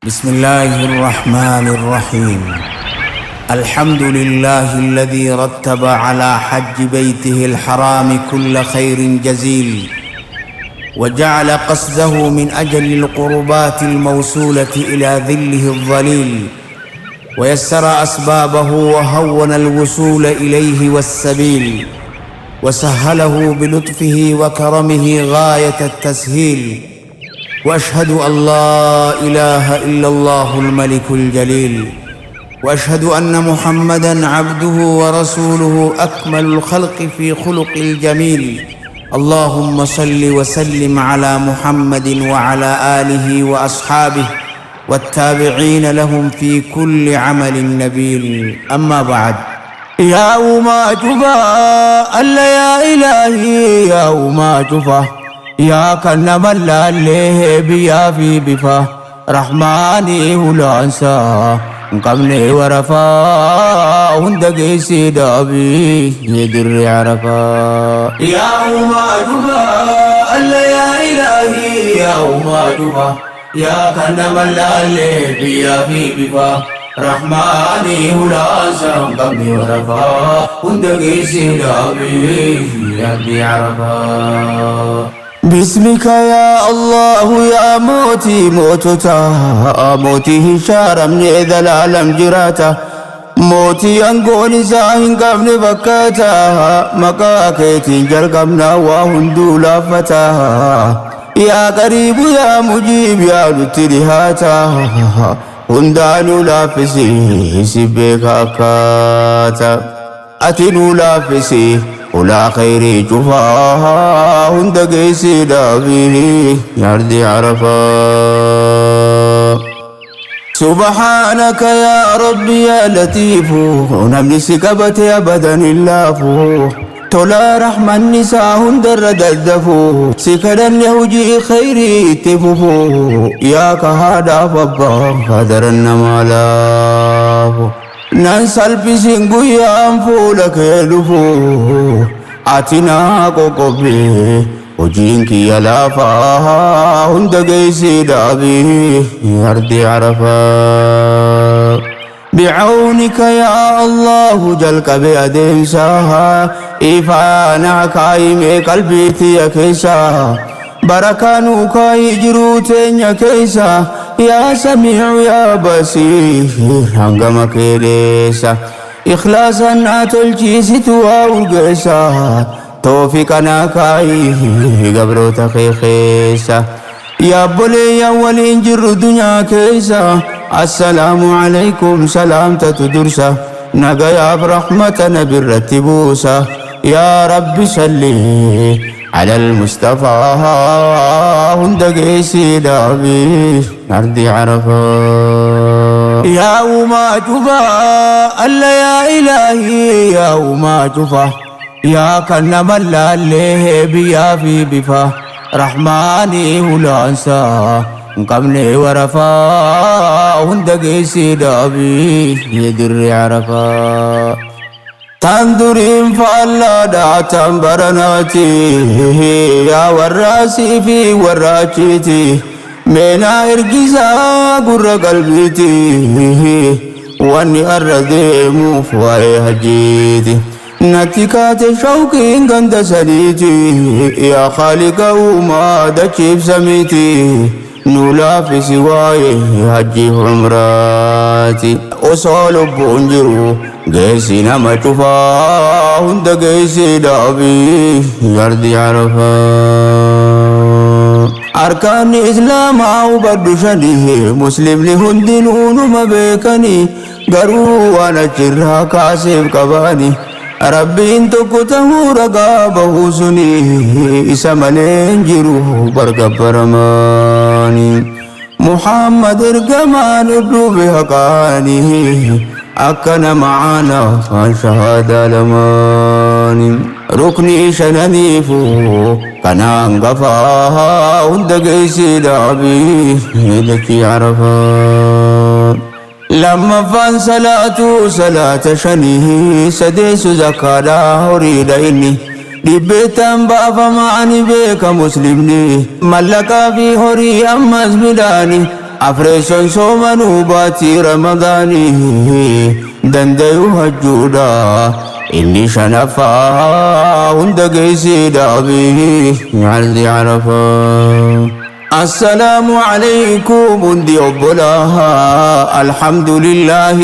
بسم الله الرحمن الرحيم. الحمد لله الذي رتب على حج بيته الحرام كل خير جزيل، وجعل قصده من أجل القربات الموصولة إلى ذله الظليل، ويسر أسبابه وهون الوصول إليه والسبيل، وسهله بلطفه وكرمه غاية التسهيل. واشهد ان لا اله الا الله الملك الجليل، واشهد ان محمدا عبده ورسوله اكمل الخلق في خلق الجميل. اللهم صل وسلم على محمد وعلى اله واصحابه والتابعين لهم في كل عمل نبيل. اما بعد، Yaa uumaa cufaa alla yaa ilaahii yaa uumaa cufaa yaa kan nama laallee biyyaa fi bifa rahmaanii hulaansaa hin qabne warafaa hunda geessee dhaabii dirree arafaa. Yaa uumaa cufaa alla yaa ilaahii yaa uumaa cufaa yaa kan nama laallee biyyaa fi bifa rahmaanii hulaansaa hin qabne warafaa hunda geessee dhaabii ardii arafaa. باسمك يا الله يا موتي موتتا موتي هشارم ذلالم جراتا mootii aangoon isaa hin qabne fakkaata, maqaa keetiin jalqabnaa waa hunduu laaffata. Yaa qariibu yaa mujiib yaa nutti dhihaata, hundaanuu laaffisi si beeka akkaata. Ati nuu laaffisi ulaa khayrii cufaa hunda geessii dhaabii ardi arafaa. سبحانك يا ربي يا لطيف، namni si qabate abadan hin laafu. Tola rahmanni isaa hundarra daddafu, si kadhanne hojii khayrii itti fufu. Yaa ka haadhaaf abbaa hadaran namaa laafu, nan salphisin guyyaan fuula kee dhufu. Ati naa qoqqobbee hojiin kiyya laafaa hunda geessii dhaabii ardi arafaa. بعونك يا الله jalqabe adeemsa ifaana kaayime qalbii tiyya keessa barakaanuu kaayi jiruu teenya keessa. Yaa samiicu yaa basiir hangama keedheessa ikhlaasan naa tolchiisitu waa urgeessa toofiqanaa kaayi gabroota kee keessa. Yaa obboleeyyan waliin jirru dunyaa keessa, assalaamu alaykum salaamtatu dursa, nagayaaf rahmata nabirratti buusa. Yaa rabbi salli على المصطفى hunda geessii dhaabii ardi arafaa. Yaa uumaa cufaa alla yaa ilaahii yaa uumaa cufaa yaa kan nama laallee biyyaa fi bifa rahmaanii hulaansaa hin qabne warafaa hunda geessii dhaabii dirree arafaa. Tan duriin faallaadha tan baranaati, yaa warraasii fi warraachiiti, meenaa ergisaa gurra qalbiiti, wanni arra deemuuf waa'ee hajjiiti. Natti kaate shawqiin ganda sadiiti, yaa khaaliqa uumaa dachiif samiiti, nu laaffisi waa'ee hajjiif umraati. Osoo lubbuun jiru geessi nama cufaa hunda geessi dhaabii ardi arafaa. Arkaanni islaamaa hubadhu shanii, muslimni hundinuu numa beekanii, garuu waan achirraa kaaseef qabaani. Rabbiin tokko tahuu ragaa bahuu suni, isa malee hin jiru bargabbaramaani. Muhammad ergamaan dhufe haqaani, akka nama aanaa shahaadaa lamaani. Ruknii shananiifu kanaan gafaa hunda geessee dhaabii dachii arafaa. Lammaffaan salaatu salaata shanii, sadeessu zakkaadhaa horiidha inni dhibbeettaan baafamaa ani beeka muslimni mallaqaa fi horii ammas midhaani. Afreesson soomanuu baatii Ramadaanii, dandayu hajjuudha inni shanaffaa. Hunda geessii dhaabii ardi Arafaa. السلام عليكم hundi obbolaa, الحمد لله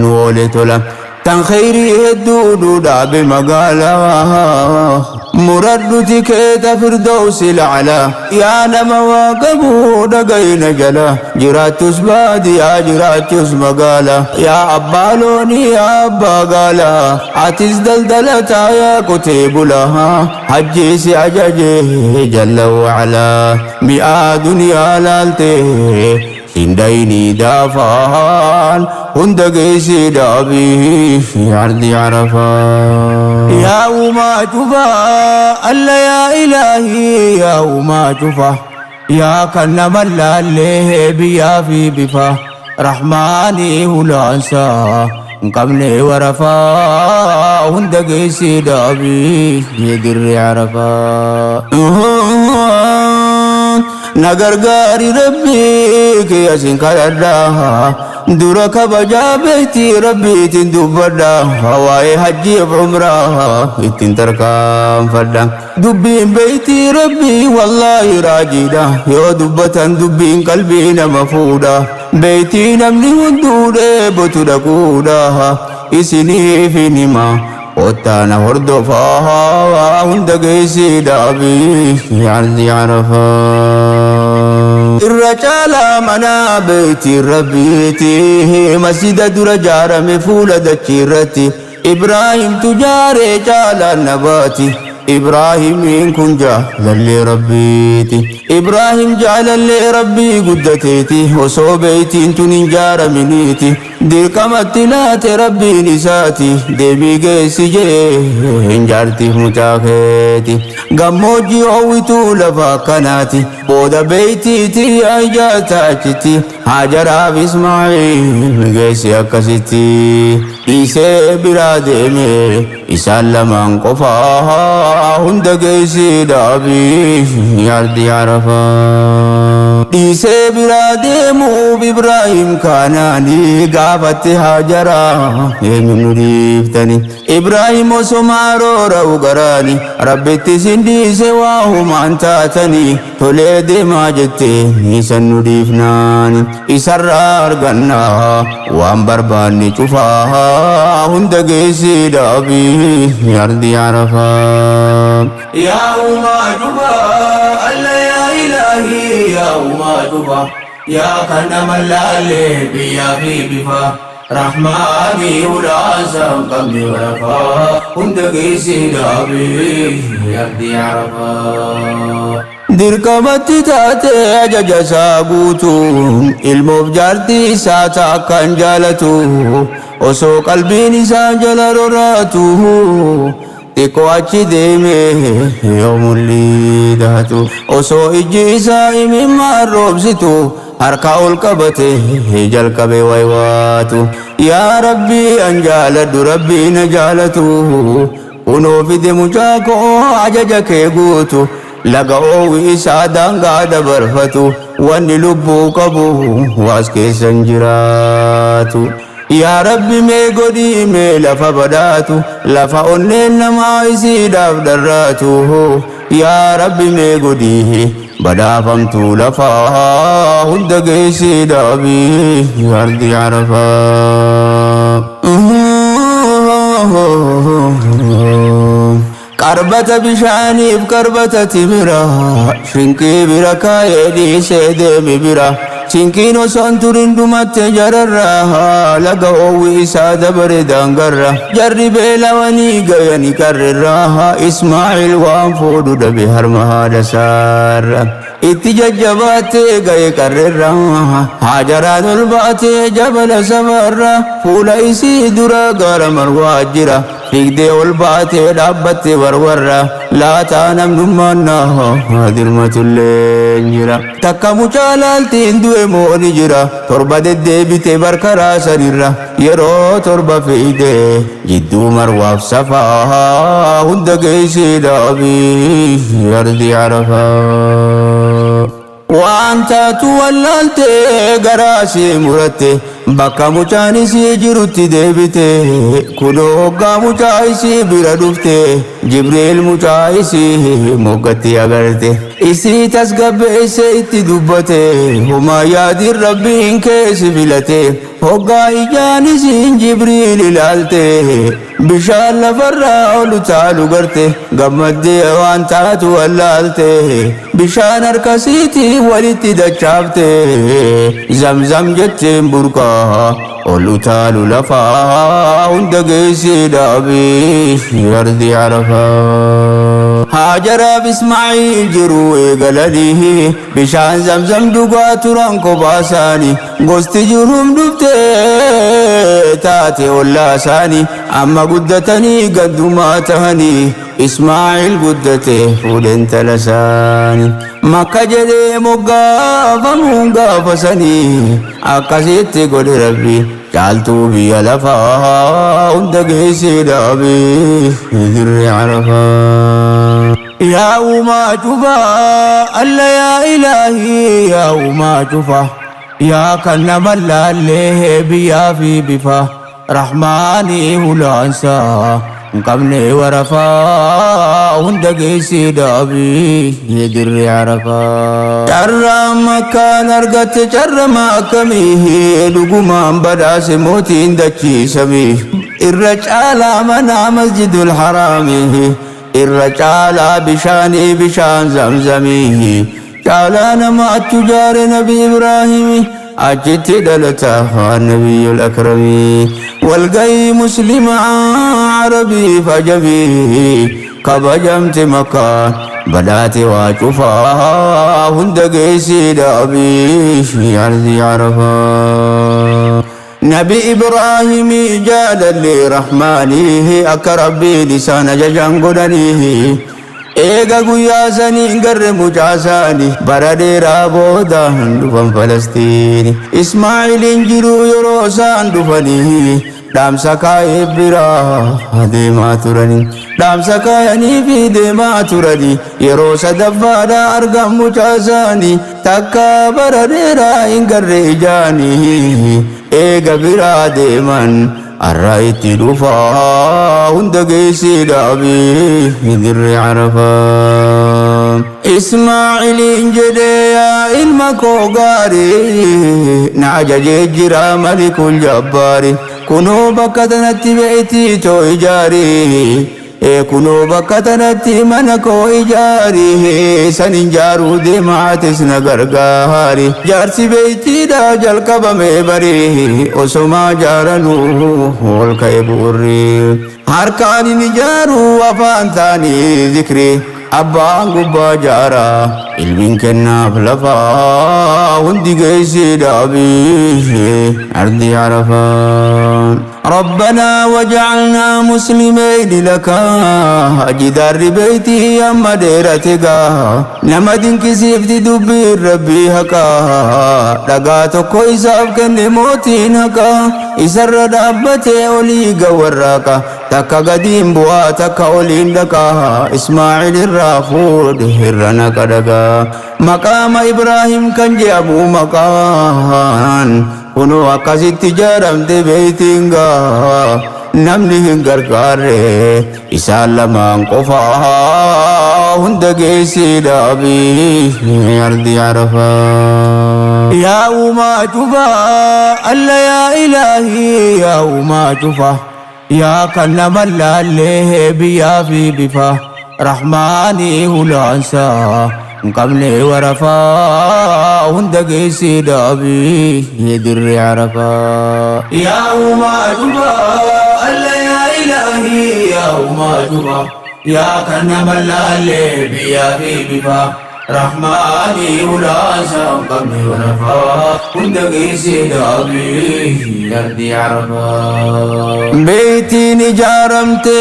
nuoole tola tan khayrii hedduu dhaabe magaalaa. Muradhu tikeeta firdawsi laclaa, yaa nama waa qabu dhagayna jala, jiraattus baadiyaa jiraattus magaala, yaa abbaa loonii, yaa abbaa gaalaa, atis daldalataa, yaa qotee bulaa, hajjiisi ajaje jalla wacalaa. Mi'aa duniyaa laaltee hindayni daafaan, hunda geessi dhaabii ardi Arafaa. Yaa uumaa cufaa alla, yaa ilaahii, yaa uumaa cufaa, yaa kan nama laallee biyyaa fi bifa, rahmaanii hulaansaa hin qabne warafaa, hunda geessi dhaabii dirri Arafaa. Na gargaari Rabbii kiyya sin kadhadhaa, dura kabajaa beektii Rabbiitiin dubbadha, waa'ee hajjiif umraa ittiin tarkaanfadha. Dubbiin beektii Rabbii wallaahi raajiidha, yoo dubbatan dubbiin qalbii nama fuudha. Beektii namni hunduu dheebotu dhaquudha, isiniif hin hima, Ottaana hordofaa, hunda geessi dhaabii ardi Arafaa. Irra caalaa mana beektii Rabbiiti, masjida dura jaarame fuula dachii irratti. Ibraahim tujaaree caalaan nabaati. Ibraahimiin kun jaalallee Rabbiiti. Ibraahim jaalallee Rabbii guddateeti. Osoo beeytiin tun hin jaaraminiiti. Dirqamatti laate Rabbiin isaati. Deebii geessi jee hin jaartiif mucaa keeti. Gammoojjii howwituu lafa akkanaati. Booda beeytiiti ijaarta achitti. Haajaraaf Ismaa'iil geessi akkasitti. Dhiisee biraa deeme isaan lamaan qofaa, hunda geessi dhaabii ardi Arafaa. Dhiisee biraa deemuuf Ibraahim kaanaanii gaafatte Haajaraa, eenyu nu dhiiftani? Ibraahim osoma roora'u garaani, Rabbitti isin dhiise waa humaan taatanii, tolee deemaa jette isan nu dhiifnaani. Isarraa argannaa waan barbaanne cufaa, hunda geessi dhaabii ardi Arafaa. Yaa uumaa cufaa alla, yaa ilaahii, yaa uumaa cufaa, yaa kan nama laallee biyyaa fi bifa, rahmaanii ulaansa hin qabne warafaa, hunda geessi dhaabii ardi Arafaa. Dirqamatti taate ajaja isaa guutuun, ilmoof jaartii isaa takkan jaalatu, osoo qalbiin isaa jala roraatu, xiqqoo achi deeme yoo mul'idatu, osoo ijji isaa imimmaan roobsitu, harka ol qabate jalqabe waywaatu: yaa Rabbii an jaaladhu, Rabbii na jaalatu, kunoo fide mucaa koo ajaja kee guutu, laga oowwi isaa daangaa dabarfatu, wanni lubbuu qabu waas keessan jiraatu. Yaa Rabbi mee godhii mee lafa badhaatu, lafa onneen namaa isiidhaaf dharraatu. Yaa Rabbi mee godhii badhaafamtuu lafaa, hunda geessii dhaabii ardi Arafaa. Qarbata bishaaniif qarbata timira shinqii bira kaayee dhiisee deemi bira. Shinqiin osoon turin dhumatte jararra, laga oowwi isaa dabare daangarra. Jarri beelawanii gayani qarrirra, Ismaa'il waan fuudhu dhabe harma haadha isaarra. Itti jajjabaattee gaye qarrirra, Haajaraan ol baatee jabala safarra, fuula isii dura gara Marwaa jira. Fiigdee ol baatee dhaabbatte warwarra, laataa namnummaan na dirmatullee jira. Takka mucaa laaltiin du'e mooni jira, torba deddeebite barkaraa sanirra, yeroo torba fiigdee jidduu Marwaaf Safaa, hunda geessee dhaabii ardi Arafaa. Waan taatu wallaalte, garaa isii muratte, bakka mucaan isii jirutti deebite. Kunoo hoggaa mucaa isii bira dhufte, Jibriil mucaa isii moggatti agarte. Isii tasgabbeesse, itti dubbate: "Homaa yaadin, Rabbiin kee si filate." Hoggaa ijaan isiin Jibriil ilaalte, bishaan lafarraa ol utaalu garte. Gammaddee waan taatu wallaalte. Bishaan harkasiitii walitti dachaafte. "Zamzam" jetteen, burqaa ol utaalu lafaa hunda geessee dhaabii ardi Arafaa. Haajaraaf Ismaa'iil jiru eegalanii bishaan Zamzam dhugaa turan kophaa isaanii. Gosti jiruum dhuftee taate ollaa isaanii. Amma guddatanii gaddumaa tahanii, Ismaa'iil guddate, fuudhe intala isaanii. Makka jedhee moggaafamuun gaafasanii akkasitti godhe Rabbi. Caaltuu biyya lafaa hunda geessee dhaabee dirree Arafaa. Yaa uumaa cufaa alla, yaa ilaahii, yaa uumaa cufaa, yaa kan nama laallee biyyaa fi bifa rahmaanii hulaansaa hin qabne warafaa hunda geessee dhaabii dirree Arafaa. Carraa Makkaan argatte carrama akkamii? Dhugumaan badhaase mootiin dachiisamii. Irra caalaa manaa Masjidul Haraamii, irra caalaa bishaanii bishaan Zamzamii, caalaa nama achu jaare Nabi Ibraahimi, achitti dhalata Nabiyyul Akramii. Walgayii Muslimaa Arabiif ajabii kabajamte Makkaan, badhaate waa cufaa hunda geessee dhaabii ardii Arafaa. Nabi Ibraahimii jaalalli Rahmaanii akka Rabbiin isaan ajajan godhanii. Eega guyyaa sanii garre mucaasaani, bara dheeraa booda dhufan Falastiini. Ismaa'iliin jiru yeroo isaan dhufanii, dhaamsa kaayee biraa deemaa turanii. Dhaamsa kaayanii fi deemaa turanii, yeroo sadaffaadha argan mucaasaanii. Takka bara dheeraa hin garre ijaanii. Eega biraa deeman arra itti dhufaa, hunda geessee dhaabii dirree Arafaa. Ismaa'iliin jedhee: "Yaa ilma koo gaarii, na ajajee jira Malikul Jabbaari. Kunoo bakka tanatti beeytii too ijaarii, kunoo bakka tanatti mana koo ijaari, sanin jaaruu deemaatis na gargaari." Jaarsi beeytiidha jalqabame bari, osomaa jaaranuu ol ka'e bu'urri. Harkaan hin ijaaruu, afaan taanii zikri, abbaan gubbaa jaara, ilmiin kennaaf lafaa hundi geessee dhaabii ardi Arafaa. ربنا وجعلنا مسلمين لك. جدار بيتي أما ديرتك نما دينكسيفت دبي ربي هكا. Dhagaa tokko isaaf kenne mootiin haqaa, isarra dhaabbatee olii gawarraaqa. Takka gadiin bu'aa, takka oliin dhaqaa, Ismaa'il irraa fuudhe irra naqa dhagaa. Maqaama Ibraahim kan jedhamu maqaan, kunoo akkasitti ijaaramte beeytiin gaa. Namni hin gargaarre isaan lamaan qofaa, hunda geessee dhaabii ardi Arafaa. Yaa uumaa cufaa alla, yaa ilaahii, yaa uumaa cufaa, yaa kan nama laallee biyyaa fi bifa rahmaanii hulaansaa hin qabne warafaa hunda geessee dhaabii dirree Arafaa. Yaa uumaa cufaa alla, yaa ilaahii, yaa uumaa cufaa, yaa kan nama laallee biyyaa fi bifa rahmaanii hulaansaa hin qabne warafaa hunda geessee dhaabii ardi Arafaa. Beeytiin ijaaramte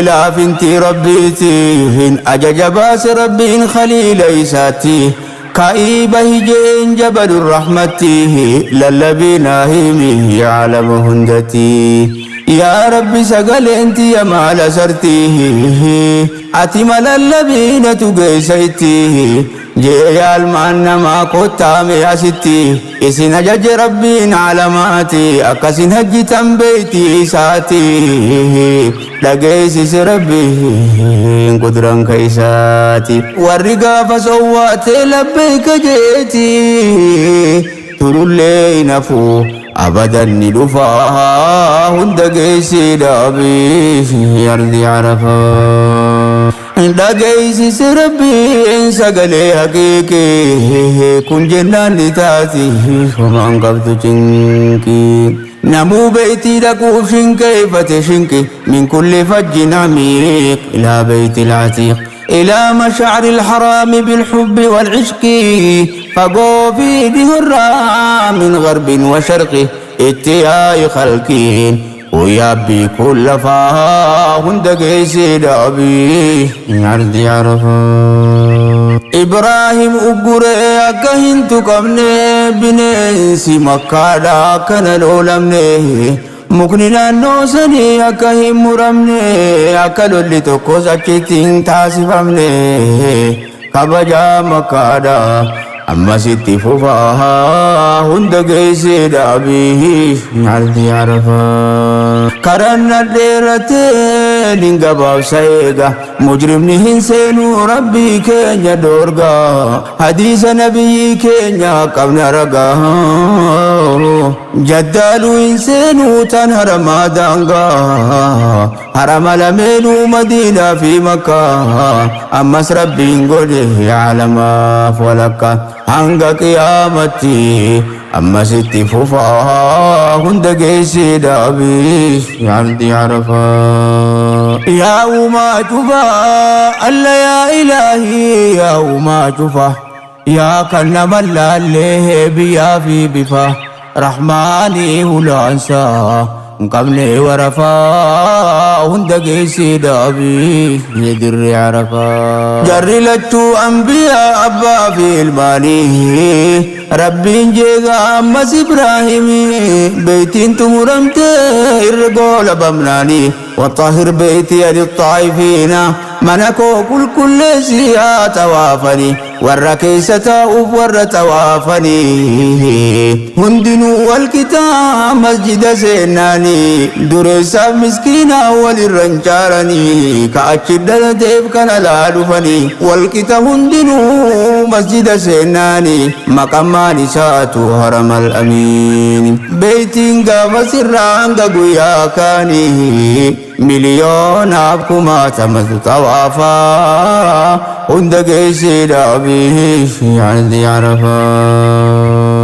laafinti Rabbiitiin, ajaja baase Rabbiin khaliila isaatti. Ka'ii bahi jeen jabalu rahmatti, lallabinaa himi caalama hundatti. Yaa Rabbi, sagaleen tiyya maala sarti? Ati malallabiinatu geessa itti. Jee yaalmaan namaa kottaame asitti isin ajaje rabbiin alamaati akkasin hajjitan beeyti isaati dhageessise rabbiin kuduran keeysaati warri gaafa sowwaatee labbeeka jeeti turullee hin hafu abadan ni dhufa hunda geessee dhaabii ardi arafaa. Dhageessise rabbiin sagalee haqiiqii kun jennaan ni taati homaan qabdu cinqii. Namuu beeytii dhaquuf shinqeeffate shinqi min kulli fajjin amiiq ilaa beeyti latiiq. إلى مشعر الحرام بالحب والعشق فقو في دهرا من غرب وشرق اتياي خلقين ويابي كل فا هند قيسي دابي عرض عرفا إبراهيم أقرأ أكهنت قبني بننسي مكة كان الأولمني mukni naannoo sanii akka hin muramne akka lolli tokkos achitti hin taasifamne kabajaa makkaadha ammasitti fufaa hunda geessee dhaabii ardi arafaa karan dheeratee nin gabaabsa eega mujrimni hin seenuu rabbii keenya dhoorgaa hadiisa nabiyyi keenya qabna ragaa jaddaaluu hin seenuu tan haramaa daangaa harama lameenuu madiinaa fi makkaa ammas rabbiin godhe alamaaf walakka hanga qiyaamatti ammasitti fufaa hunda geessee dhaabii ardi arafaa yaa uumaa cufaa alla yaa ilaahii yaa uumaa cufaa yaa kan nama laallee biyyaa fi bifa rahmaanii hulaansaa hin qabne warafaa hunda geessee dhaabii dirree arafaa jarri lachuu ambiyaa abbaa fi ilmaanii rabbiin jeegaa ammas ibraahimii beeytiin xumuramtee irra goola bamnaanii وطهر بيتي للطائفين mana koo qulqulleessi haa tawaafanii warra keessa taa'uuf warra tawaafanii hundinuu walqitaa masjida seennaanii dureessaaf miskiinaa walirra hin caalanii ka achi dhalateef kan alaa dhufanii walqixa hundinuu masjida seennaanii maqammaan isaatu haramal amiin beeytiin gaafa sirraa hanga guyyaa kaanii miliyoonaaf kumaatamatu tawaafaa hunda geessee dhaabii ardi arafaa.